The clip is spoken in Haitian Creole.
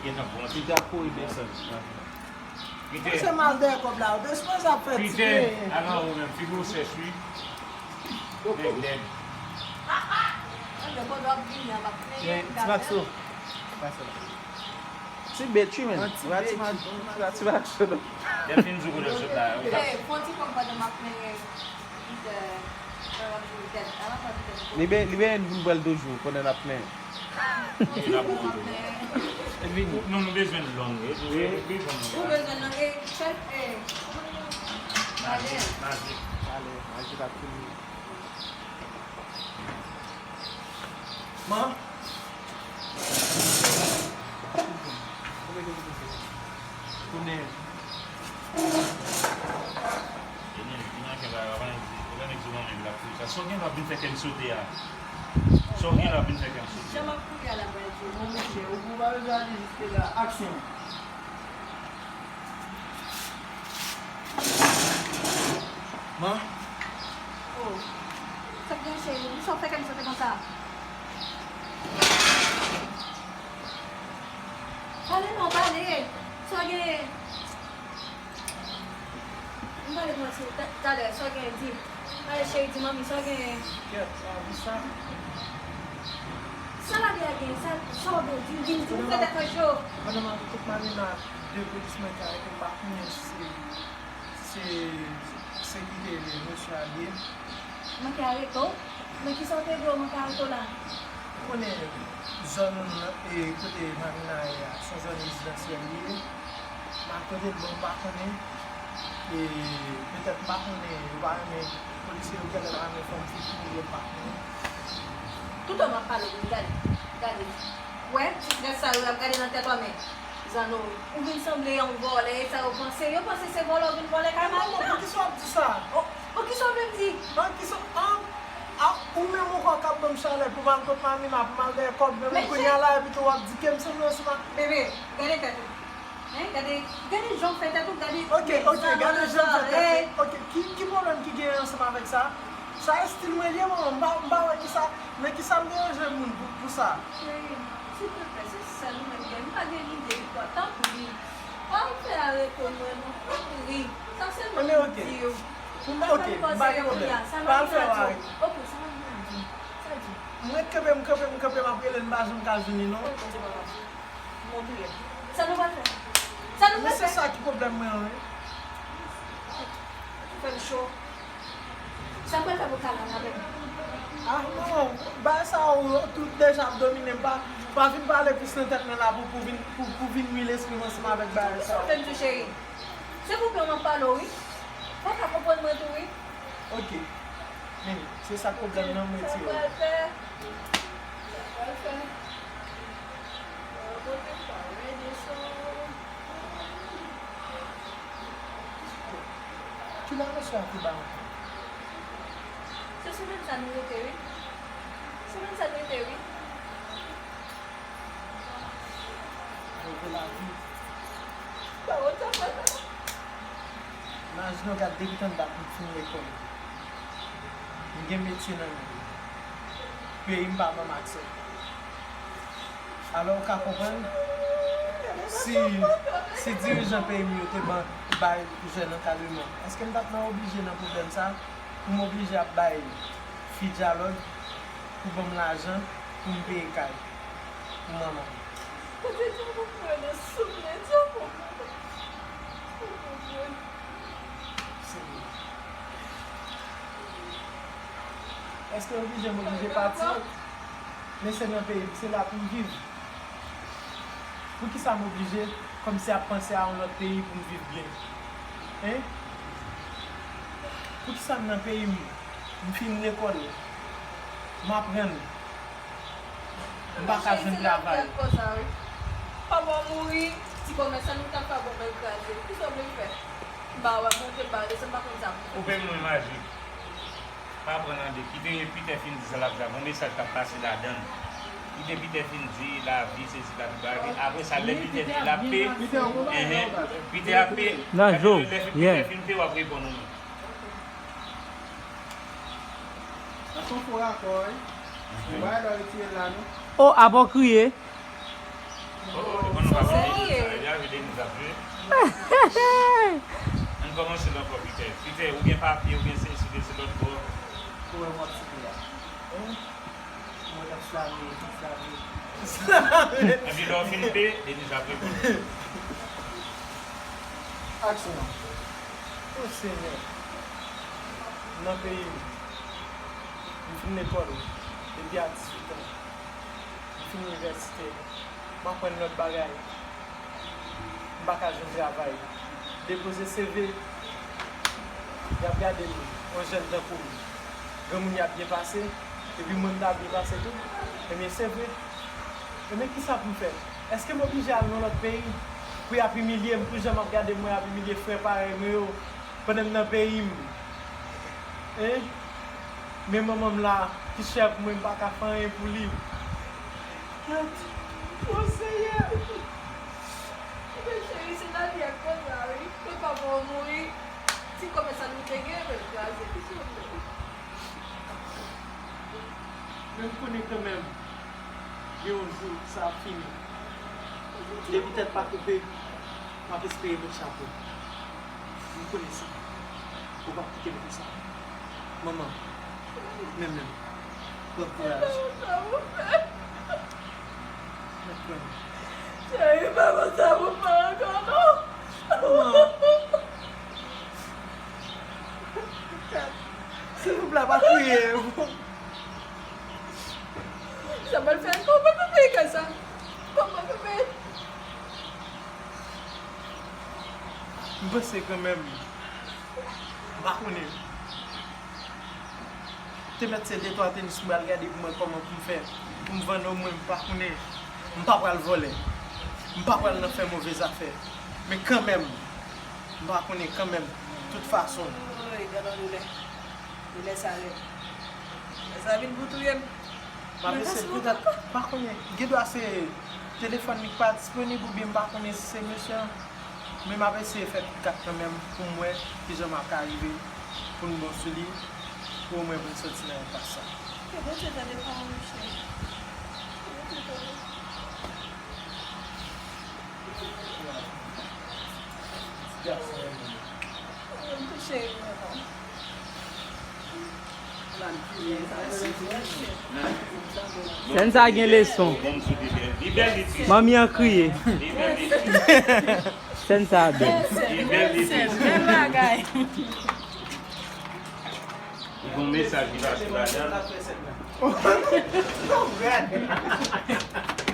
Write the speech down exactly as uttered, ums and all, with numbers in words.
Gentan pran. Pita kouri desann. Pita. Se mal dèyè kòb la, ou te sipoze ap fè ti Pita, peye. Al anwo menm, figi w sèch, wi. Nèg dèd. Ti Maxo. Pase la. Ti Betty, men. Ti Betty. Ti Maxo, non. Dèfin di w kote l sot la. Fon ti kòb pandan m ap plenyen. Li ben, li ben vin pral toujou pandan n ap men. Epi nou, nou bezwen long, wi. Ou bezwen long, e, chèf, e, Maji, Maji. Ale, Maji pa fini. Man. Tounen. Sa w gen la vin fè kè m sote a. Sa w gen la vin fè kè m sote. Jan m ap kouri a la pral di w, mon monchè, ou pa bezwen ale jiske la. Aksyon. Man. Oh. Sa k gen cheri? Sa w fè kè m sote konsa? Pale non, pale. Sa w gen? M pale kòmanse ta- talè, sa w gen di? Pale cheri, di manmi, sa w gen? Kèt, lavi sa. Sa lavi a gen? Sa, sa w gen? Di, di, di, di, fè tèt mwen cho. Pandan m ap tout maten la, de polis mwen te arete m, pa konnen si se, se, se ki te mesye a ye. Manke arete w? Nan kisa w te vle w manke arete w la? Ou konnen zòn, e, kote Marina ye a, se yon zòn rezidansyèl li ye. Mal kote l bon, m pa konnen. E, petèt m pa konnen, yo pa renmen, polisye yo genlè pa renmen fanm fi ki kouri yo, m pa konnen. Toutan m ap pale w, gade, gade. Wè, ti grès sa yo ap gade nan tèt w, men. Zanno, ou vin sanble yon vòlè, e sa yo panse? Yo panse se vòlè w vin vòlè kay Marina. Non, non, poukisa w ap di sa? Oh, poukisa w vle m di? An, kisa, an, a, ou menm ankò k ap ban m chalè pou m al kot Marina, pou m al dèyè kòb, men kounye a la, epi tou w ap di ke m sanble ansanm ak. Bebe, gade tèt ou. Hein, gade, gade jan w fè tèt ou, gade. Ok, ok, gade jan w fè tèt ou. Ok, ki, ki pwoblèm ki genyen ansanm avèk sa? Sa estil mwen li ye, manman, m pa, m pa wè kisa, nan kisa m deranje moun pou, pou sa. Cheri, silvouplè, se sèl ou menm gen. M pa gen lide pou twa, tanpri. Pa al fè arete mwen non, tanpri. Sa sèlman m di w. Anben, ok. M pa, ok, m pa gen pwoblèm. Pa al fè arete. Ok, sa m di. Sa di. M ret kanpe, m kanpe, m kanpe, m ap rele, m pa janm ka jwenn li non. Montre. Sa nou pral fè? Sa nou pral fè? Men se sa ki pwoblèm mwen an, wi. Fè m cho. Sa pral fè pou kal la avè m? Ah, non, bagay sa yo tout deja ap domine m. Pa, pa vin pale plis nan tèt mwen la pou, pou vin, pou, pou vin nwi lespri m ansanm avèk bagay sa yo. Sa fè m tou, cheri. Se pou plan m ap pale w, wi. Ou pa ka konprann mwen tou, wi. Ok. Men, se sa k pwoblèm nan, m retire w. Sa pral fè? Sa pral fè? Mwen pote pa rede sa. Kilè mesye a te ba w? Se semèn sa nou rete, wi. Semèn sa nou rete, wi. Move lavi. Pawòl sa fè sa. Imajine w gad depi tann dat m fin lekòl. M gen metye nan men m. Peyi m pa ban m aksè. Alò, ou ka konprann, si, si dirijan peyi m yo te ban, bay jèn ankadreman, èske m t ap nan oblije nan pwoblèm sa a, pou m oblije ap bay fi dyalòg pou ban m lajan pou m peye kay pou manman m? Bondye di w pou mwen nan souf, Bondye di w pou mwen. Senyè. Èske oblije m oblije pati? Men se nan peyi m, se la pou m viv. Poukisa m oblije kòmsi ap panse a yon lòt peyi pou m viv byen? Hein? Poukisa m nan peyi m, m fin lekòl, m aprann, m pa ka jwenn travay? Papa w mouri, ti kòmès sa nou t ap fè a bò pral kraze. Kisa w vle m fè? M pa wè monte, m pa wè desann, m pa konn sa pou m fè. Koupe m wi, Maji. Pa pran nan de. Kite Pitè fin di sa l ap di a, gon mesaj k ap pase ladan l. Kite Pitè fin di lavi, sesi, lavi, bagay. Apre sa, lè Pitè di l ap pe, enhen, Pitè ap pe. Nan jo, lè Pitè fin pe, w ap reponn ou menm. Sa se yon fo rapò, wi. Ou pa dwe retire l la, non. Oh, apa w kriye? Oh, oh, oh, nou pa konn Deniz la, li a jwe Deniz ap jwe. Ann kòmanse l ankò, Pitè. Pitè, ou gen papye, ou gen sesi, ou gen se lòt bò. Ou wè m ap site a. Hein? Mwen t ap slave, t ap slave. Epi lè w fin pe, Deniz ap reponn. Aksyon. O Senyè, nan peyi m, m fin lekòl depi a dizuit an. M fin inivèsite, m aprann lòt bagay. M pa ka jwenn travay. Depoze C V, y ap gade m, yon jèn tankou m. Granmoun y ap byen pase, epi mwen m ta byen pase tou. Ebyen, C V. Ebyen, kisa pou m fè? Èske m oblije al nan lòt peyi pou y ap imilye m, pou jan m ap gade m, mwen y ap imilye frè parèy mwen yo, pandan m nan peyi m? Hein? Men manman m la, ki chè pou mwen, m pa ka fè anyen pou li. Gad, o Senyè! Ebyen, cheri, se lavi ak kontra, wi. Lè papa w mouri, ti kòmès sa nou te gen, men l kraze, ki sa w vle? Men m konnen kanmenm, gen yon jou, sa ap fini. Depi tèt pa koupe, m ap espere met chapo. M konnen sa. Ou p ap kite m konsa. Manman, men men m. Pran kouraj. Mèt pran. Cheri, pa konsa pou pa ankò, non. Manman. Silvouplè, pa kriye. Sa pral fè kòman pou peye kay sa? Kòman pou peye? M panse kanmenm, m pa konnen. Te mèt se de twa tenis m pral gade pou m wè kòman pou m fè pou m vann omwen, m pa konnen. M pa pral vòlè. M pa pral nan fè move zafè. Men kanmenm, m pa konnen kanmenm. Tout fason. Oy, gad yon doulè. Doulè sa rèd. Doulè sa vin pou touye m. M ap eseye petèt, m pa konnen. Gen dwa se telefòn li k pa disponib oubyen m pa konnen si se mesye an. Men m ap eseye fè tout kat kanmenm pou m wè kijan m ap ka rive pou n bon sou li, pou omwen pou n soti nan enpas sa. Ke Bondye tande pawòl ou, cheri. Ke Bondye tande. Ti gason renmen. Mwen tou cheri mwen, non. Sèn sa gen leson. Manmi an kriye. Sèn sa bèl. Bèl bagay. Li gon mesaj ki pase ladan.